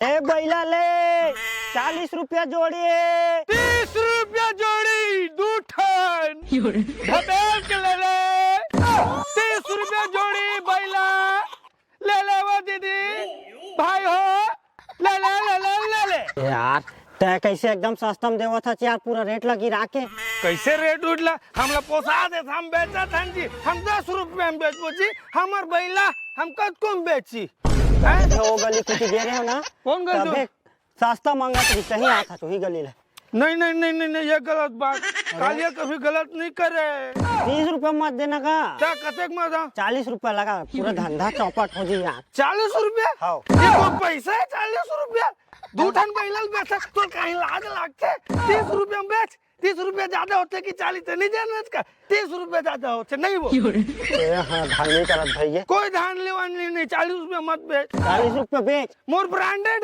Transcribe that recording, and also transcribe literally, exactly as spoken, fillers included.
ए बइला ले, चालीस रुपया जोड़ी हे। तीस रुपया जोड़ी, दू ठन। धबेल के ले ले। तीस रुपया जोड़ी बइला। ले ले वो दीदी, भाई हो, ले ले, ले ले, ले ले। यार, तैं कइसे एकदम सस्ता म देवत हस यार, पूरा रेट ला गिरा के। कइसे रेट उट ला? हमला पोसा देत, हम बेचत हन जी, हम दस रुपया म बेचबो जी, हमर बइला हम कतको म बेची। हैं? वो गली कुछ गे रहे हो ना? कौन गली? तभे सस्ता मांगत रही, कहीं आता तो ही गली ले। नहीं, नहीं, नहीं, नहीं, नहीं, ये गलत बात। कालिया कभी गलत नहीं करे। तीस रुपया मत देना का? क्या कतेक मत दा? चालीस रुपया लगा, पूरा धंधा चौपट हो जी यार। चालीस रुपया? हाँ। ये कोई पैसा है चालीस रुपया? दू ठन बइला ल बेच, तो कहीं लाज लागथे? तीस रुपया म बेच, तीस रुपया ज्यादा होथे कि चालीस, नहीं जानत का? तीस रुपया ज्यादा होथे, नहीं वो। ए, हाँ, धान नहीं करत भैया। कोई धान लेवा नहीं, नहीं, चालीस रुपया मत बेच। चालीस रुपया बेच। मोर branded